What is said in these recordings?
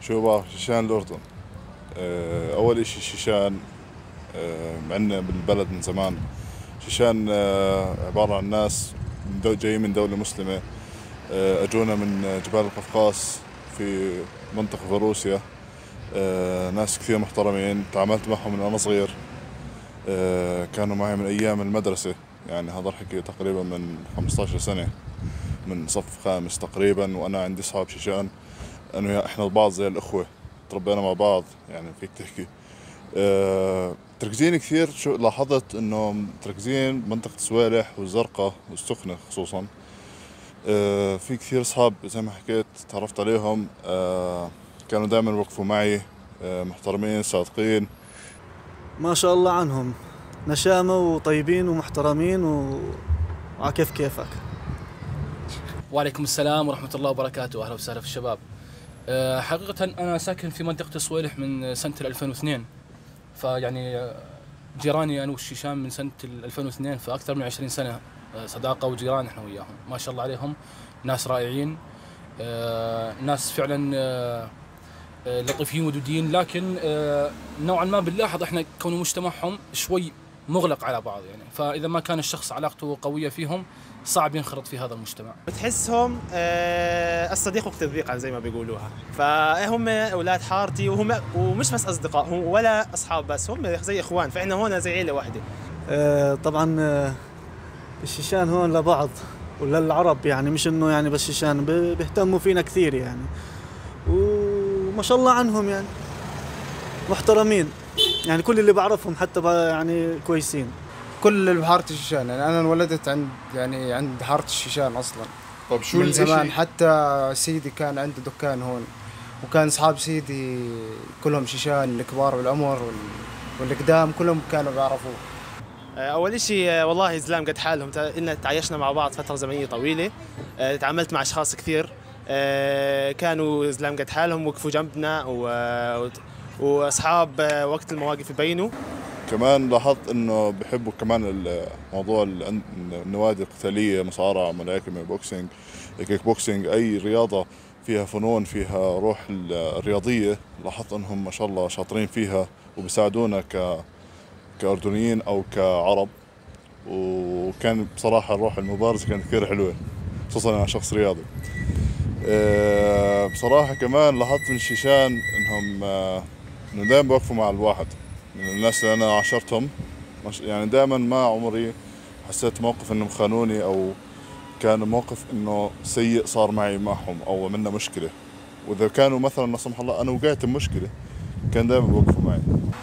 شو بعرف شيشان الأردن؟ أول إشي شيشان عنا بالبلد من زمان. شيشان عبارة عن ناس جايين من دولة مسلمة، أجونا من جبال القفقاس في منطقة روسيا. ناس كثير محترمين، تعاملت معهم من وأنا صغير، كانوا معي من أيام المدرسة، يعني هذا الحكي تقريبا من 15 سنة، من صف خامس تقريبا، وأنا عندي أصحاب شيشان، أنا إحنا بعض زي الأخوة، تربينا مع بعض، يعني فيك تحكي. تركزين كثير، شو لاحظت إنه تركزين بمنطقة صويلح والزرقاء والسخنة خصوصا. في كثير أصحاب زي ما حكيت تعرفت عليهم، كانوا دائما يوقفوا معي، محترمين صادقين. ما شاء الله عنهم، نشامة وطيبين ومحترمين وعلى كيف كيفك. وعليكم السلام ورحمة الله وبركاته، أهلا وسهلا في الشباب. حقيقة أنا ساكن في منطقة صويلح من سنة 2002، فيعني جيراني أنا والشيشان من سنة 2002، فأكثر من 20 سنة صداقة وجيران إحنا وياهم، ما شاء الله عليهم، ناس رائعين، ناس فعلا لطيفين ودودين، لكن نوعا ما بنلاحظ احنا كون مجتمعهم شوي مغلق على بعض يعني، فاذا ما كان الشخص علاقته قوية فيهم صعب ينخرط في هذا المجتمع. بتحسهم الصديق وقت الضيقه زي ما بيقولوها، فهم اولاد حارتي، وهم ومش بس اصدقاء هم ولا اصحاب بس، هم زي اخوان، فاحنا هون زي عيله واحدة. طبعا الشيشان هون لبعض وللعرب، يعني مش انه يعني بس شيشان، بيهتموا فينا كثير يعني، وما شاء الله عنهم يعني محترمين، يعني كل اللي بعرفهم حتى يعني كويسين. كل اللي بحارة الشيشان، يعني انا انولدت عند يعني عند حارة الشيشان اصلا. طب شو من زمان، حتى سيدي كان عنده دكان هون، وكان اصحاب سيدي كلهم شيشان، الكبار بالعمر والقدام كلهم كانوا بيعرفوه. اول شيء والله زلام قد حالهم، إلنا تعايشنا مع بعض فترة زمنية طويلة، تعاملت مع اشخاص كثير كانوا زلام قد حالهم، وقفوا جنبنا واصحاب وقت المواقف يبينوا. كمان لاحظت انه بحبوا كمان الموضوع النوادي القتالية، مصارعه، ملاكمة، boxing، kick boxing، اي رياضة فيها فنون فيها روح الرياضية، لاحظت انهم ما شاء الله شاطرين فيها وبيساعدونا كأردنيين او كعرب، وكان بصراحة الروح المبارزة كانت كثير حلوة، خصوصا انا شخص رياضي. بصراحة كمان لاحظت من الشيشان انهم انه دائما بيوقفوا مع الواحد، من الناس اللي انا عاشرتهم، يعني دائما ما عمري حسيت موقف انهم خانوني او كان موقف انه سيء صار معي معهم او عملنا مشكلة، واذا كانوا مثلا لا سمح الله انا وقعت بمشكلة كان دائما بيوقفوا معي.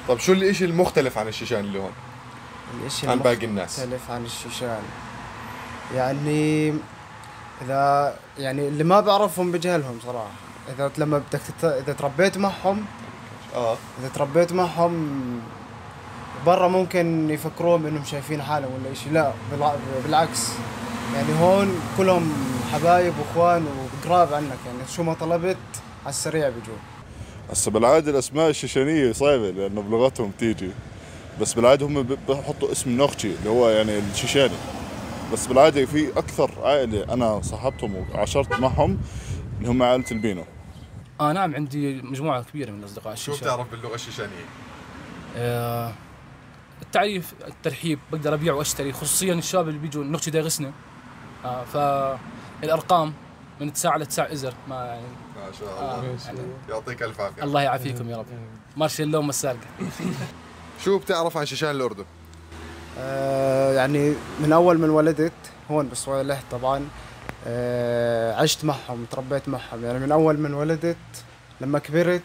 طب شو الاشي المختلف عن الشيشان اللي هون؟ الاشي عن باقي الناس؟ المختلف عن الشيشان يعني اذا يعني اللي ما بعرفهم بجهلهم صراحة، اذا لما بدك اذا تربيت معهم اذا تربيت معهم برا ممكن يفكرون انهم شايفين حالهم ولا شيء، لا بالعكس، يعني هون كلهم حبايب واخوان وقراب عنك، يعني شو ما طلبت على السريع بيجوا. هسه بالعادة الاسماء الشيشانيه صعبة لانه بلغتهم تيجي، بس بالعادة هم بحطوا اسم نوختشي اللي هو يعني الشيشاني، بس بالعادة في اكثر عائلة انا صاحبتهم وعاشرت معهم اللي هم عائلة البينو. نعم، عندي مجموعة كبيرة من الاصدقاء الشيشان. شو بتعرف باللغة الشيشانيه؟ التعريف، الترحيب، بقدر ابيع واشتري، خصوصيا الشباب اللي بيجوا نوختشي داغسنا. فالارقام من 9 ل 9 ازر ما يعني. ما شاء الله، يعني يعطيك الف عافية. الله يعافيكم يا رب. مارشي اللوم السارقة. شو بتعرف عن شيشان الاردن؟ يعني من اول ما انولدت هون بصويلح طبعا، عشت معهم، تربيت معهم، يعني من اول ما انولدت لما كبرت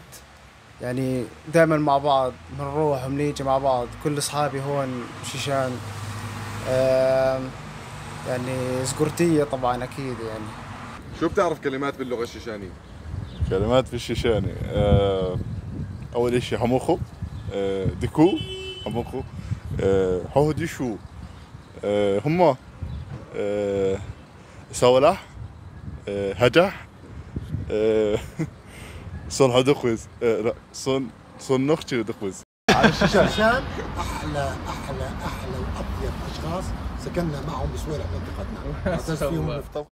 يعني دائما مع بعض، بنروح وبنيجي مع بعض، كل اصحابي هون شيشان. يعني زقرتيه طبعا اكيد يعني. شو بتعرف كلمات باللغة الشيشانيه؟ كلمات في الشيشاني، اول شيء حموخو، ديكو حموخو، حوديشو، هما، سولح، هجح، صن حدخوز، لا صن نختي ودخوز. على الشيشان. الشيشان احلى احلى احلى واطيب اشخاص سكننا معهم بصويلح منطقتنا. فيهم.